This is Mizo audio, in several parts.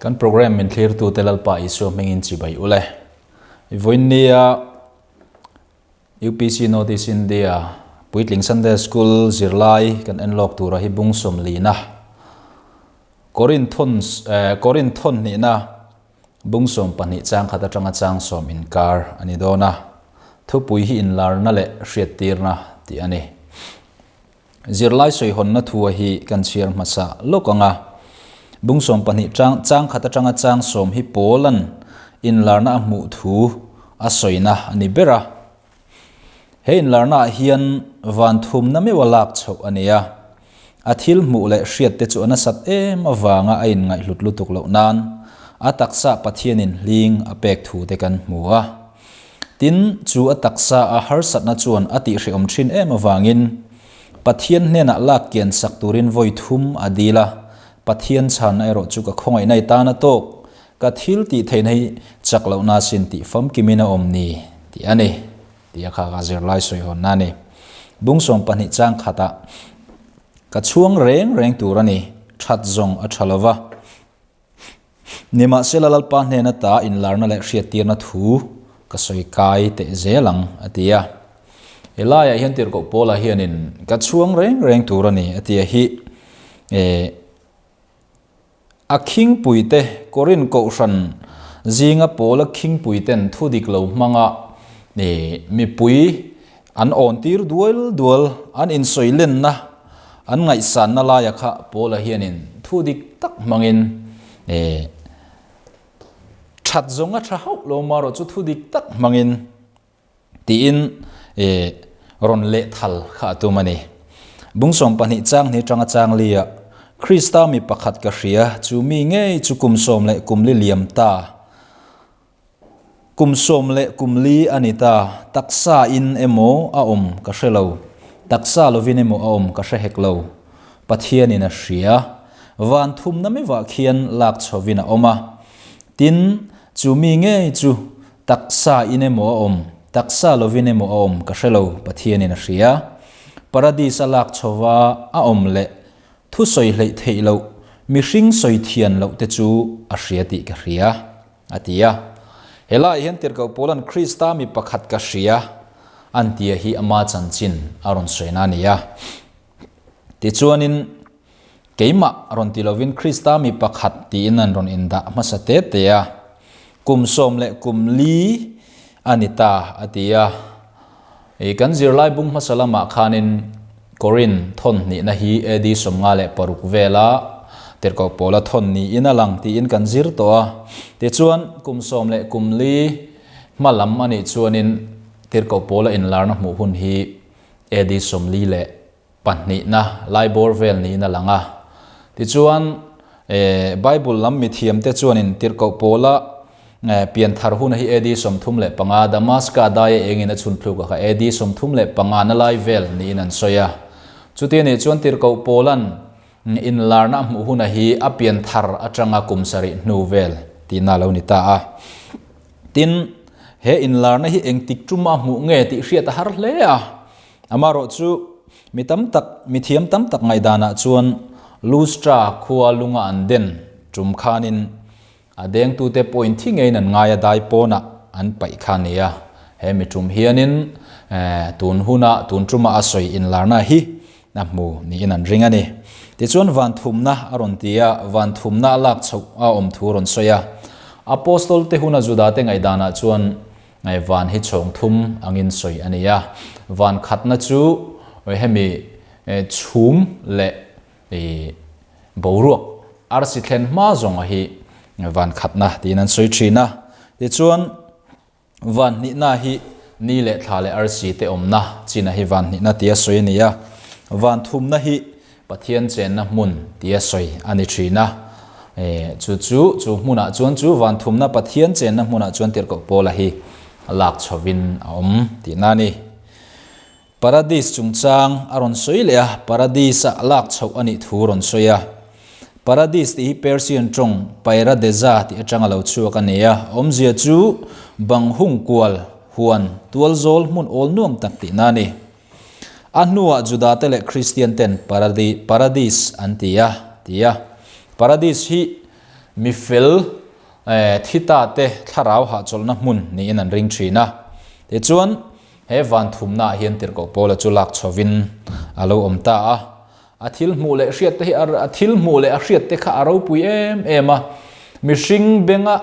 Kan program min thlirtute Lalpa Isua hmingin chibai ule. Vawiinnia UPC North East India Puitling Sunday School zirlai kan en lawk tura hi bung sawmlina Korinthon Korinthon hnihna bung 12 chang khat atanga chang sawm inkar a ni dawn a. Thupui hi inlarna leh hriattirna tih a ni. Zirlai sawihawnna thua hi kan chhiar hmasa lawk ang a. Bung 12 chang chang khat atanga chang sawm hi Paula'n inlarna a hmuh thu a sawina a ni ber a. He inlarnaah hian van thumna meuh a lak chhoh a ni a. A thil hmuh leh hriat te chu a nasat em avanga a inngaihhlut lutuk loh nan a taksa Pathianin hling a pek thu te kan hmu a. Tin, chu a taksa a harsatna chuan a tihhrehawm thin em avangin Pathian hnenah lak kian sak turin vawi thum a dil a, Pathian chhanna erawh chu ka khawngaihna i tan a tawk, ka thil tih theihna hi chak lohna sin tih famkimin a awm ni tih a ni, tih a kha ka zirlai sawihawnna a ni. Bung 12 chang khatah ka chhuang reng reng tur a ni, that zawng a tha lova. Nimahsela Lalpa hnen ata inlarna leh hriattirna thu ka sawi kai teh zel ang, a ti a. Helaiah hian Tirhkoh Paula hianin ka chhuang reng reng tur a ni, a ti a hi. E, a khingpuite, Korin kohhran zinga Paula khingpuiten thu dik lo hmanga e, mipui an awntir dual dual, an insawi lenna, an ngaihsanna laia kha Paula hianin thu dik tak hmangin eh that zawng a tha hauh lo marawh chu thu dik tak hmangin tiin eh rawn lehthal kha a tum a ni. Bung 12 chang hnih atanga chang lia Krista mi pakhat ka hria chu mi ngei chu kum sawm leh kum li liam ta. Kum sawm leh kum li a ni ta, taksa in emaw a awm ka hre lo, taksa lovin emaw a awm ka hre hek lo. Pathianin a hria. Van thumna mevah khian lak chhovin a awm a. Tin, chu mi ngei chu taksa in emaw a awm, taksa lovin emaw a awm ka hre lo, Pathianin a hria. Paradis a lak chhova a awm leh thu sawi hleih theih loh, mihring sawi thian loh te chu a hria tih ka hria. A ti a. Helaiah hian Tirhkoh Paula'n Krista mi pakhat ka hria an tia hi ama chanchin a rawn sawina a ni a. Tichuanin, keimah rawn ti lovin Krista mi pakhat tiin an rawn indah hmasa te te a. Kum sawm leh kum li a ni ta, a ti a. I kan zirlai bung hmasa lamah khanin Korin thawn hnihna hi AD 56 vela Tirhkoh Paula thawn niin a lang tiin kan zir tawh a. Tichuan, kum sawm leh kum li hma lam a nih chuanin Tirhkoh Paula inlarna hmuh hun hi AD 42na lai bawr vel niin a lang a. Tichuan, Bible lam mithiamte chuanin Tirhkoh Paula Pian thar hun hi AD 35 Damaska daia engin a chhun thluk a kha AD 35 na lai vel niin an sawi a. Chuti anih chuan Tirhkoh Paula'n inlarna a hmuh huna hi a pian thar atanga kum sarih hnu vel tihna a lo ni ta a. Tin, he inlarna hi engtik tuma hmuh nge tih hriat a har hle a. Amaherawh chu mi tam tak, mi thiam tam tak ngaihdanah chuan Lustra khua lunga an den tum khanin A dengtute pawhin thi ngeiin an ngai a, dai pawnah an paih kha a ni a. He mi tum hianin tun huna tun tuma a sawi inlarna hi a hmu niin an ring a ni. Tichuan van thumna a rawn ti a, van thumna a lak chhoh a awm thu a rawn sawi a. Apostol te huna Judate ngaihdanah chuan van hi chhawng thum angin sawi a ni a. Van khatna chu hemi chhum leh I boruak arsi thlen hma zawnga hi van khatna tiin an sawi thin a. Tichuan van hnihna hi ni leh thla leh arsi te awmna china hi van hnihna tia sawi a ni a. Van thumna hi Pathian chenna hmun tia sawi a ni thin a. Chu chu chu hmunah chuan chu van thumna Pathian chenna hmunah chuan Tirhkoh Paula hi lak chhovin a awm tihna a ni. Paradis chungchang a rawn sawi leh a, Paradis-a lak chhoh a nih thu rawn sawi a. Paradis tih hi Persian tawng Pairadeza tih atanga lo chhuak a ni a, awmzia chu bang hung kual, huan, tual zawl hmun awl nuam tak tihna a ni. A hnuah Judate leh Kristian ten Paradis an ti a, ti a. Paradis hi. mi fel thi ta te thlarau hahchawlhna hmun niin an ring thin a. Tichuan, he van thumnaah hian tirhkoh Paula chu lak chhovin a lo awm ta a. A thil hmuh leh hriat te hi a thil hmuh leh a hriat te kha a ropui em em a. Mihring benga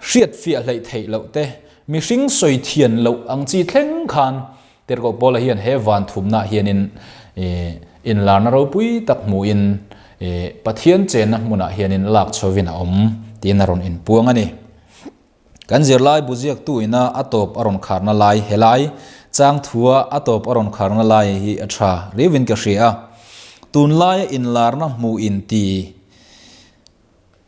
hriat fiah hleih theih loh te, mihring sawi thian loh ang chi thleng khan Tirhkoh Paula hian he van thumnaah hianin inlarna ropui tak hmuhin Pathian chenna hmunah hianin lak chhovin a awm tiin a rawn inpuang a ni. Kan zirlai bu ziaktu ina a tawp a rawn kharna lai helai chang thua a tawp a rawn kharna lai hi a tha riauin ka hria a. Tunlaia inlarna hmuh inti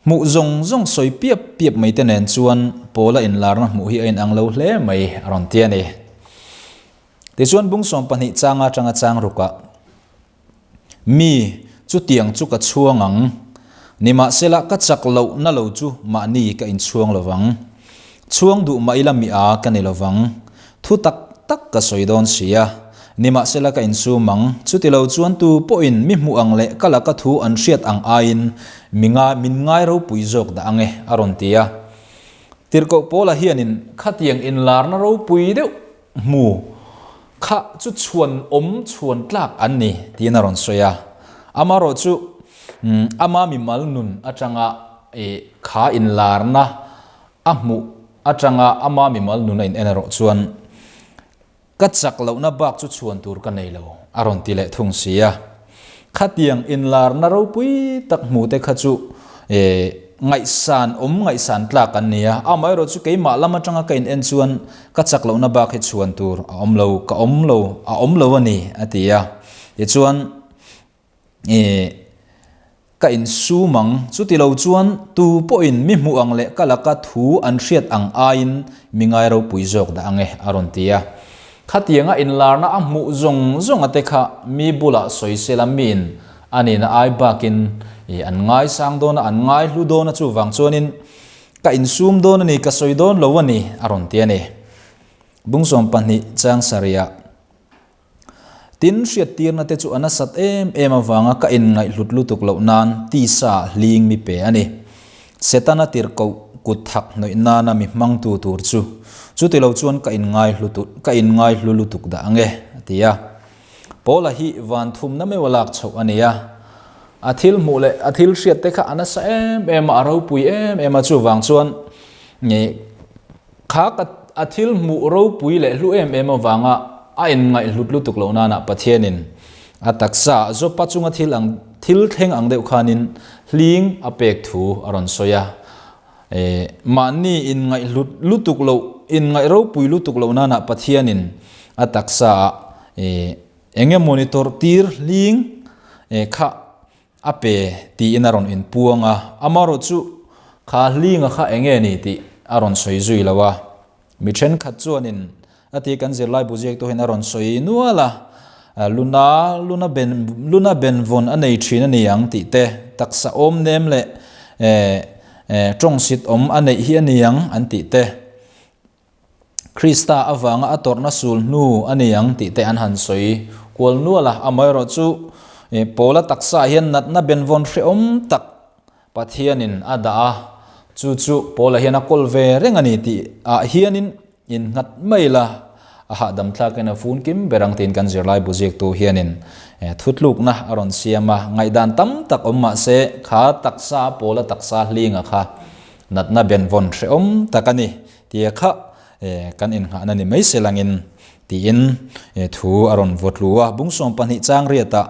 Hmuh zawng zawng sawi piap piap mai te nen chuan Paula inlarna hmuh hi a inang lo hle mai a rawn ti a ni. Tichuan bung 12 changa atanga chang rukah, Mi, chutiang chu ka chhuang ang. Nimahsela ka chak loh na lo chu mahni ka inchhuang lo vang. Chhuang duh mah ila mi a ka ni lo vang. Thu tak tak ka sawi dawn si a. Nimahsela ka insum ang, chuti lo chuan tu pawhin mi hmuh ang leh ka laka thu an hriat ang aiin mi ngai min ngai ropui zawk dah ang e, a rawn ti a. Tirhkoh Paula hianin khatiang inlarna ropui deuh hmu kha chu chhuan awm chhuan tlak an ni tiin a rawn sawi a. Amaherawhchu, ama mimal nun atanga kha inlarna a hmuh atanga ama mimal nun a in en erawh chuan Ka chak lohna bak chu chhuan tur ka nei lo, a rawn ti leh thung si a. Khatiang inlarna ropui tak hmu te kha chu ngaihsan awm ngaihsan tlak an ni a, amaherawh chu keimah lam atanga ka in en chuan ka chak lohna bak hi chhuan tur a awm lo, ka awm lo, a awm lo a ni, a ti a. Tichuan. Ka insum ang, chuti lo chuan tu pawhin mi hmuh ang leh ka laka thu an hriat ang aiin mi ngai ropui zawk dah ang e, a rawn ti a. Khatianga inlarna a hmuh zawng zawng ate kha mi bulah sawi sela miin a nihna ai bakin an ngaisang dawn a, an ngaihlu dawn a chuvang chuanin ka insum dawn a ni, ka sawi dawn lo a ni, a rawn ti a ni. Bung 12 chang sarihah. Tin, hriattirna te chu a nasat em em avanga ka inngaihhlut lutuk loh nan tisa hling mi pe a ni. Setana tirhkoh kut thak hnawih nana mi hmangtu tur chu chuti lo chuan ka inngaihlu ka inngaihlu lutuk dah ang e, a ti a. Paula hi van thumna meuh a lak chhoh a ni a. A thil hmuh leh a thil hriat te kha a nasa em em a, a ropui em em a, chuvang chuan Kha ka a thil hmuh ropui leh hlu em em avanga a inngaihhlut lutuk loh nanah Pathianin a taksa ah Jopa chunga thil ang thil thleng ang deuh khanin hling a pek thu a rawn sawi a. E, mahni inngaihhlut lutuk loh, inngaih ropui lutuk loh nanah Pathianin a taksa ah e, eng emawni tawrh tir hling e, kha A pe tiin a rawn inpuang a, amarawh chu kha hlinga kha enge ni tih a rawn sawi zui lo a. Mi thenkhat chuanin a ti kan zirlai bu ziak tuhin a rawn sawi nual a, luna luna ben luna benvawn a nei thin a ni ang tih te, taksa awm nem leh tawngsit awm a neih hi a ni ang an tih te, Krista avanga a tawrhna sul hnu a ni ang tih te an han sawi kual nual a, amaherawh chu Paula taksa hian natna benvawn hrehawm tak Pathianin a dah a, chu chu Paula hian a kawl ve reng a ni tih ah hianin innghat mai la, a hahdam thlakin a fun kim ber ang tiin kan zirlai bu ziaktu hianin thutlukna a rawn siam a, ngaihdan tam tak awm mah se kha taksa Paula taksa hlinga kha natna benvawn hrehawm tak a ni. Tia kha kan innghahna ni mai se langin tiin thu a rawn vaw tlu a. Bung 12 chang riatah,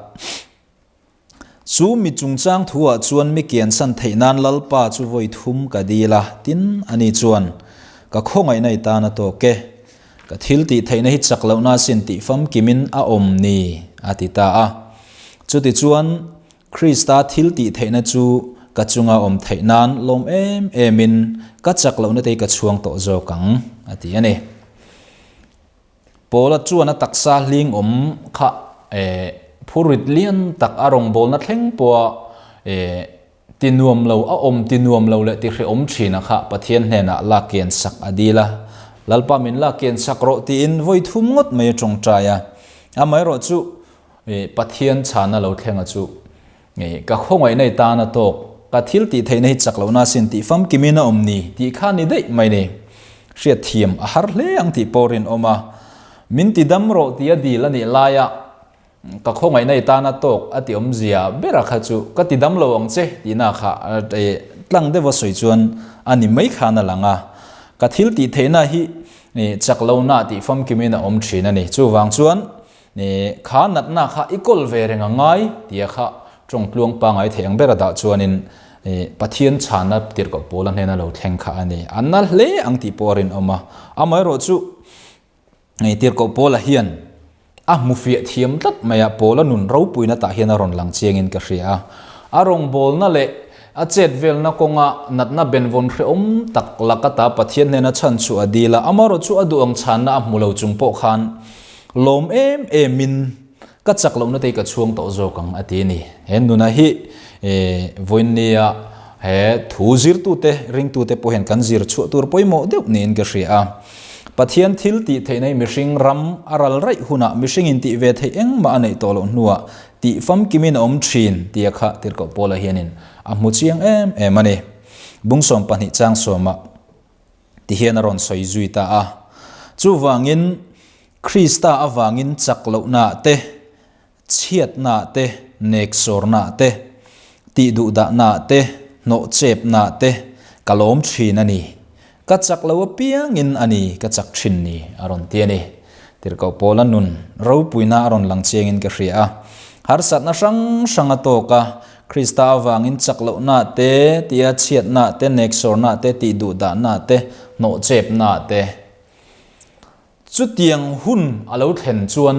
Chu mi chungchang thuah chuan mi kiansan theih nan Lalpa chu vawi thum ka dil a, tin ani chuan, Ka khawngaihna i tan a tawk e. Ka thil tih theihna hi chak lohna asin tih famkimin a awm ni, a ti ta a. Chutichuan, Krista thil tih theihna chu ka chunga awm theih nan lawm em emin ka chak lohna te hi ka chhuang tawh zawk ang, a ti a ni. Paula chuan a taksa hling awm kha phurit lian tak a rawngbawlna thleng pawha ti nuam lo, a awm ti nuam lo leh ti hrehawm thina kha Pathian hnenah lak kian sak a dil a. Lalpa min lak kian sak rawh tiin vawi thum ngawt mai a tawngtai a. Amaherawhchu, Pathian chhana lo thlenga chu ka khawngaihna i tan a tawk. Ka thil tih theihna hi chak lohna asin tih famkimin a awm ni tih kha ni daih mai ni. Hriat thiam a har hle ang tih pawh rinawm a. Min ti dam rawh tia dil a nih laia ka khawngaihna i tana tawk a ti awmzia bera kha chu ka ti dam lo ang che tihna kha tlang deuha sawi chuan a ni mai khan a lang a. Ka thil tih theihna hi chak lohna tih famkimin a awm thin a ni. Chuvang chuan kha natna kha i kawl ve reng a ngai tia kha tawngtluang pangai thei ang bera dah chuanin Pathian chhana tirhkoh pawl a hnena lo thleng kha a ni. A na hle ang tih pawh a rinawm a. Amaherawhchu tirhkoh Paula hian a hmu fiah thiam tlat mai a, Paula nun ropuina tah hian a rawn lang chiangin ka hria a. A rawngbawlna leh a chet velna kawnga natna benvawn hrehawm tak laka ta Pathian hnena chhan chu a dil a, amaherawhchu a duh ang chhanna a hmu lo chung pawh khan lawm em emin ka chak lohna te hi ka chhuang tawh zawk ang a ti a ni. He nuna hi vawiinnia he thu zirtute, ringtute pawh hian kan zir chhuah tur pawimawh deuh niin ka hria a. Pathian thil tih theihna hi mihring ram a ral raih hunah mihring in tih ve theih engmah a neih tawh loh hnuah tih famkimin a awm thin tia kha Tirhkoh Paula hianin a hmu chiang em em a ni. Bungsawm pahnih chang sawmah ti hian a rawn sawi zui ta a. Chuvangin Krista avangin chak lohnaah te, chhiatnaah te, neksawrnaah te, tihduhdahnaah te, hnawhchepnaah te ka lawm thin a ni. Ka chak lo apiangin a ni ka chak thin ni, a rawn ti a ni. Tirhkoh Paula nun ropuina a rawn lang chiangin ka hria a. Harsatna hrang hrang a tawk a, Krista avangin chak lohnaah te, tia chhiatnaah te, neksawrnaah te, tihduhdahnaah te, hnawhchepnaah te. Chutiang hun a lo thlen chuan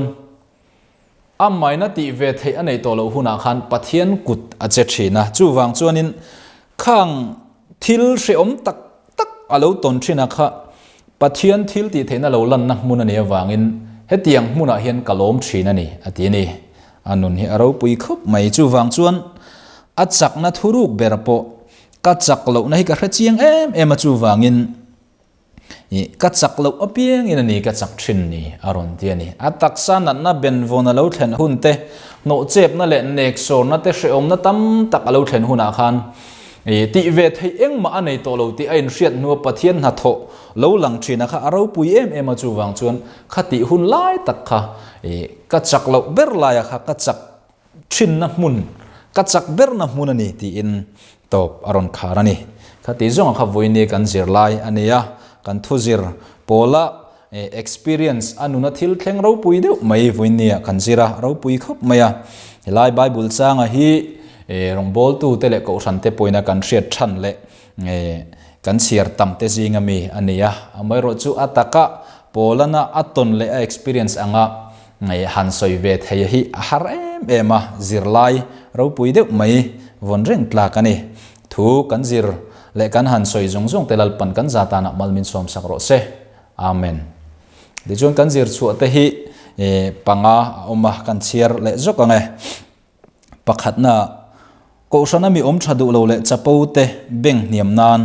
a maina tih ve theih a neih tawh loh hunah khan Pathian kut a che thin a. Chuvang chuanin khang thil hrehawm tak tak a lo tawn thin a kha Pathian thil tih theihna lo lanna hmun a nih avangin hetiang hmunah hian ka lawm thin a ni a ti a ni. A nun hi a ropui khawp mai. Chuvang chuan a chakna thuruk ber pawh ka chak lohna hi ka hre chiang em em a chuvangin Ih, ka chak loh apiangin a ni ka chak thin ni, a rawn ti a ni. A taksa natna benvawn a lo thlen hun te, hnawhchepna leh neksawrna te hrehawmna tam tak a lo thlen hunah khan ih, tih ve theih engmah a nei tawh lo tih a inhriat hnua Pathian hnathawh lo lang thin a kha a ropui em em a, chuvang chuan kha tih hun lai tak kha ih, ka chak loh ber laia kha ka chak thinna hmun, ka chak berna hmun a ni tiin tawp a rawn khar a ni. Khati zawnga kha vawiini kan zir lai a ni a, kan thuzir pawla experience a nuna thil thleng ropui deuh mai vawiinia kan zir a, ropui khawp mai a. Helai Bible changa hi rawngbawltute leh kohhrante pawina kan hriat than leh kan chhiar tam te zinga mi a ni a. Amaherawhchu a taka pawlana a tawn leh a experience anga Han sawi ve thei hi a har em em a, zirlai ropui deuh mai vawn reng tlak a ni. Thu kan zir leh kan han sawi zawng zawng te Lalpan kan za tanah mal min sawm sak rawh se. Amen. Tichuan kan zir chhuah te hi panga a awm a, kan chhiar leh zawk ang e. Pakhatna, Kohhrana mi awm tha duh lo leh chapo te beng hniam nan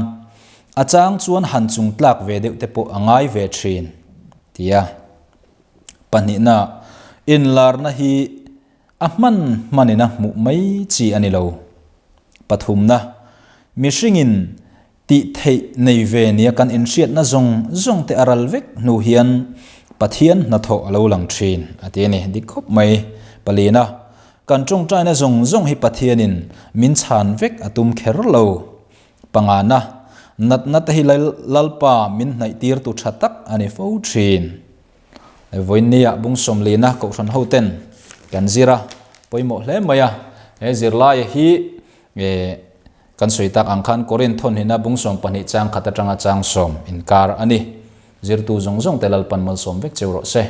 a chang chuan han chung tlak ve deuh te pawh a ngai ve thin, tia. Pahnihna, inlarna hi a hman hmanin a hmuh mai chi a ni lo. Pathumna, mihringin tih theih nei ve nia kan inhriatna zawng zawng te a ral vek hnu hian Pathian hnathawh a lo lang thin a ti a ni. Dik khawp mai. Palina, kan tawngtaina zawng zawng hi Pathianin min chhan vek a tum kher lo. Pangana, natna te hi Lalpa min hnaihtirtu tha tak a ni fo thin. Vawiinnia bung sawmlina kohhran hoten kan zir a, pawimawh hle mai a. He zirlaia hi kan sawi tak ang khan Korinth thawnhina bung 12 chang khat atanga chang sawm inkar a ni. Zirtu zawng zawng te Lalpan malsawm vek cheu rawh se.